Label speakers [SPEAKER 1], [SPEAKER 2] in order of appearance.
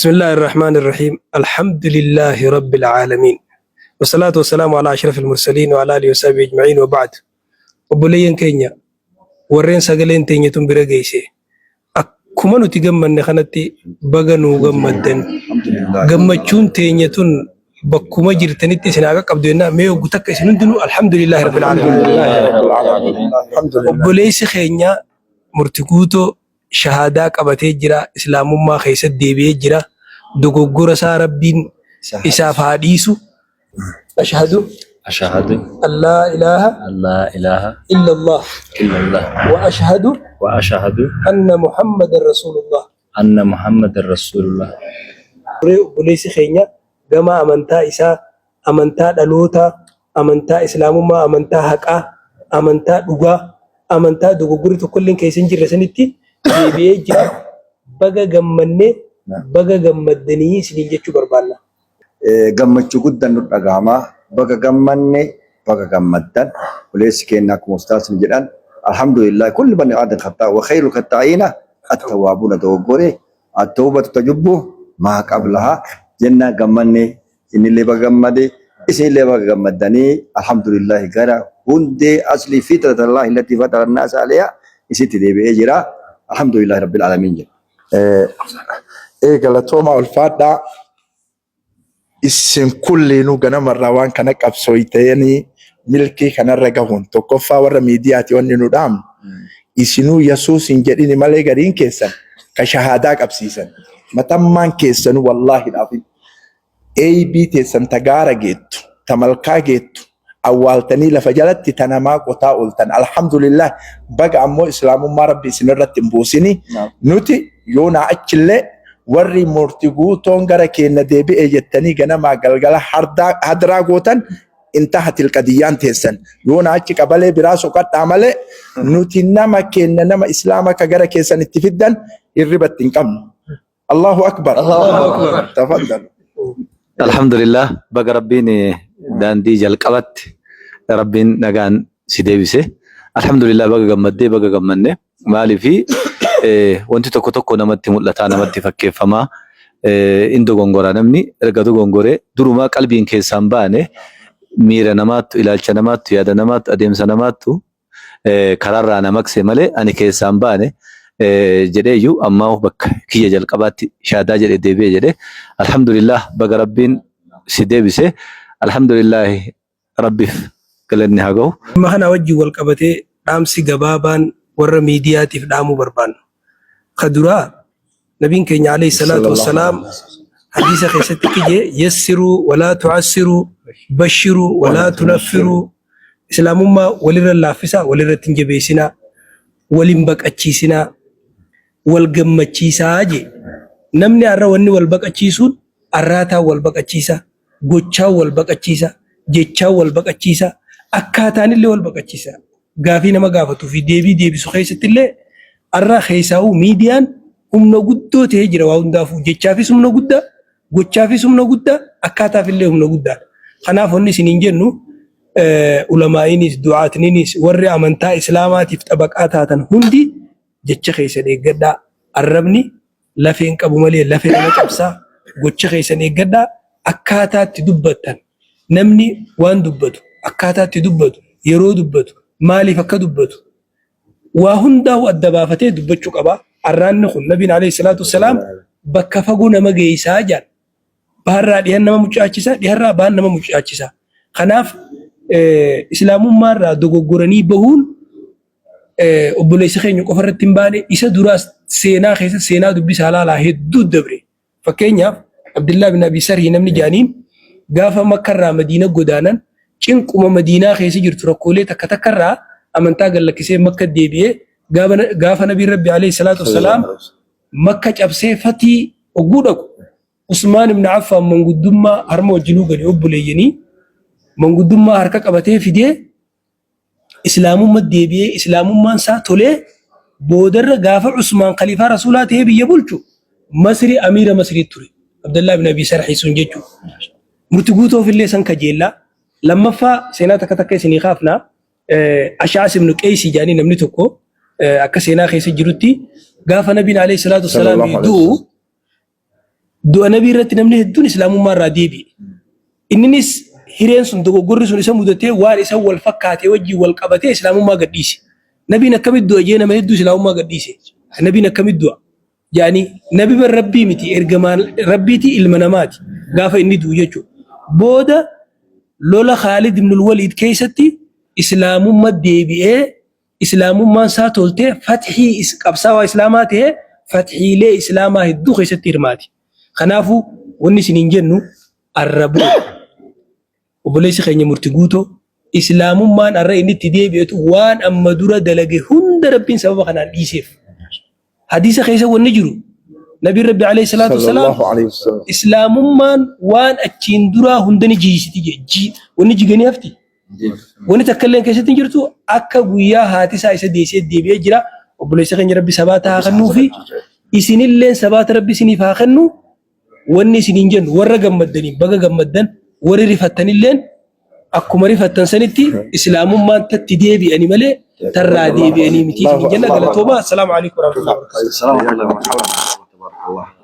[SPEAKER 1] بسم الله الرحمن الرحيم. الحمد لله رب العالمين، والصلاة والسلام على أشرف المرسلين وعلى آله وصحبه أجمعين، وبعد. Obboleeyyan keenya, warreen sagaleen teenya tun bira geesse, akkuma nuti gammanne kanatti baga nuu gammaddan. Gammachuun teenya tun bakkuma jirtanitti isin haa qaqqabdu jennaa. Mee hoggu takka isin hundinuu alhamdulillahi rabbil aalamiin. Obboleessi keenya Murti Guutoo shahaadaa qabatee jira, islaamummaa keessatti deebi'ee jira. Dogoggora isaa Rabbiin isaaf haa dhiisu. Ashhadu
[SPEAKER 2] Ashhadu
[SPEAKER 1] an laa ilaaha
[SPEAKER 2] an laa ilaaha
[SPEAKER 1] illallah
[SPEAKER 2] illallah
[SPEAKER 1] wa ashhadu
[SPEAKER 2] wa ashhadu
[SPEAKER 1] anna Muhammadan rasulullah.
[SPEAKER 2] anna Muhammadan rasulullah.
[SPEAKER 1] Turee obboleessi keenya gama amantaa isaa, amantaa dhalootaa, amantaa islaamummaa, amantaa haqaa, amantaa dhugaa, amantaa dogoggorri tokkolleen keessa hin jirre sanitti deebi'ee jira. Baga gammannee, baga gammaddanii isiniin jechuu barbaanna.
[SPEAKER 3] Gammachuu guddaan nu dhagahama. Baga gammanne, baga gammaddan. Obboleessi keenya akkuma ustaasni jedhan, alhamdulillah, kulli bani aadam khataa wa khayru khataa'iina at-tawwaabuuna. Dogoggore, at-tawbatu tajubbu maa qablaha jenna. Gammanne, innillee baga gammade, isinillee baga gammaddanii. Alhamdulillah, gara hundee aslii fitratallahi allati fatara annaasa alayha isitti deebi'ee jira. Alhamdulillah rabbil aalamiin jedha.
[SPEAKER 4] Galatooma, ulfaadhaa. Isin kulliinuu ganamarraa waan kana qabsooytanii milkii kanarra gahuun, tokkoffaa warra miidiyaati wanni nu dhaamnu, isinuu Yesuus hin jedhini malee gariin keessan ka shahaadaa qabsiisan matammaan keessanuu wallaahi dhaafin eeybii teessan ta gaara geettu, ta malkaa geettu awwaaltanii lafa jalatti ta namaa qotaa ooltan. Alhamdulillah, baga ammoo islaamummaa Rabbi isinirratti hin buusini. Nuti yoonaa achillee warri Murti Guutoon gara keenya deebi'e jettanii ganamaa galgala hadraa gootan, intahatil qadiyyaan teessan. Yoonaa achi qabalee biraa soqadhaa malee nuti nama keenya, nama islaama ka gara keessan itti fiddan hirribatti hin qabnu. Allahu akbar. Tafaddal.
[SPEAKER 2] Alhamdulillah, baga Rabbiin daandii jalqabatti Rabbiin nagaan si deebise. Alhamdulillah, baga gammaddee, baga gammanne. Maaliifi wanti tokko tokko namatti mul'ataa, namatti fakkeeffamaa, in dogongoraa. Namni erga dogongoree durumaa qalbiin keessaan baane miira namaattu, ilaalcha namaattu, yaada namaattu, adeemsa namaattu karaarraa na maqse malee ani keessaan baane jedhee iyyuu ammaa bakka kiyya jalqabaatti shaadaa jedhe deebi'e jedhe. Alhamdulillah, baga Rabbiin si deebise. Alhamdulillah, Rabbiif galanni haa gahu.
[SPEAKER 1] Dhimma kana wajjin wal qabatee dhaamsi gabaabaan warra miidiyaatiif dhaamuu barbaannu. Ka duraa, nabiin keenya alayhi salaatu wassalaam hadiisa keessatti kije: yassiruu walaa tu'assiruu, bashiruu walaa tunaffiruu. Islaamummaa walirra laaffisaa, walirratti hin jabeessinaa, walin baqachiisinaa, wal gammachiisaa jee. Namni har'a wanni wal baqachiisuun arraataan wal baqachiisa, gochaan wal baqachiisa, jechaan wal baqachiisa, akkaataan illee wal baqachiisa. Gaafii nama gaafatuu fi deebii deebisu keessatti illee har'a keessaa'uu miidiyaan humna guddoo ta'ee jira waa hundaafuu. Jechaafis humna guddaa, gochaafis humna guddaa, akkaataaf illee humna guddaadha. Kanaaf wanni isiniin jennu, ulamaa'iinis du'aatniinis warri amantaa islaamaatiif xabaqaa taatan hundi jecha keessan eeggadhaa. Arrabni lafee hin qabu malee lafee nama cabsaa. Gocha keessan eeggadhaa. Akkaataa itti dubbattan, namni waan dubbatu, akkaataa itti dubbatu, yeroo dubbatu, maaliif akka dubbatu, waa hundaa'u adda baafatee dubbachuu qaba. Arraanni kun, nabiin alayhi salaatu wassalaam, bakka fagoo nama geessaa jedhan. Baharraa dhihan nama mucaachisa, dhiharraa bahan nama mucaachisa. Kanaaf islaamummaarraa dogoggoranii bahuun obboleessa keenya qofa irratti hin baane. Isa duraas seenaa keessa seenaa dubbisaa laalaa, hedduu dabre. Fakkeenyaaf, Abdullah bin Abi Sarhi namni jaaniin gaafa Makkarraa Madiina godaanan, cinquma Madiinaa keessa jirtu, rakkoolee takka takkarraa amantaa gad lakkisee Makka deebi'ee, gaafa Nabiin Rabbi alayhi salaatu wassalaam Makka cabsee fatii hogguu dhaqu, Usmaan ibn Affaan manguddummaa harma wajjinuu gadi obboleeyyanii manguddummaa harka qabatee fidee islaamummaa deebi'ee, islaamummaan isaa tolee, boodarra gaafa Usmaan khaliifaa Rasuulaa ta'ee biyya bulchu Masri amiira Masrii ture. Abdallaa ibn Abi Sarhi sun jechuudha. Murti Guutoof illee san kajeellaa. Lammaffaa, seenaa takka takka isinii kaafnaa. Ashaas ibn Qeysii jedhanii namni tokko akka seenaa keessa jirutti gaafa Nabiin alayhi salaatu wassalaam du'u Du'a nabii irratti namni hedduun islaamummaa irraa deebi'e. Inninis hireen sun dogoggorri sun isa mudatee waan isa wal fakkaatee wajjin wal qabatee islaamummaa gadhiise. Nabiin akkamitti du'a jee nama hedduu islaamummaa gadhiise. Nabiin akkamitti du'a? Jaanii nabi bar rabbii miti ergamaan rabbiiti ilma namaati gaafa inni du'u jechuudha. Booda lola Khaalid ibn Waliid keessatti islaamummaa deebi'ee islaamummaan isaa toltee fathii qabsaawaa islaamaa ta'ee fathiilee islaamaa hedduu keessatti hirmaate. Kanaafuu wanni isiniin jennu arrabuu obboleessi keenya murti guutoo islaamummaan arra inni itti deebi'etu waan amma dura dalage hunda rabbiin sababa kanaan dhiiseef. Hadiisa keessa wanni jiru nabiin rabbi alayhi salaatu wasalaam
[SPEAKER 4] Sallallahu alayhi wasallam.
[SPEAKER 1] islaamummaan waan achiin duraa hunda ni jiisiti jee. Wanni jiganii hafti. Wanni takka illee keessatti hin jirtu akka guyyaa haati isaa isa deessee deebi'ee jira. Obboleessa keenya rabbi sabaata haa kennuu fi isinilleen sabaata rabbi isiniif haa kennu. Wanni isiniin jennu warra gammaddaniin baga gammaddan warri rifattanilleen akkuma rifattan sanitti islaamummaan tatti deebi'ani malee tarraa deebi'anii miti isiniin jenna. Galatoomaa. Assalaamu alaikum warahmatullahi wabarakatuh.
[SPEAKER 3] Assalamu alaikum warahmatullahi wabarakatuh.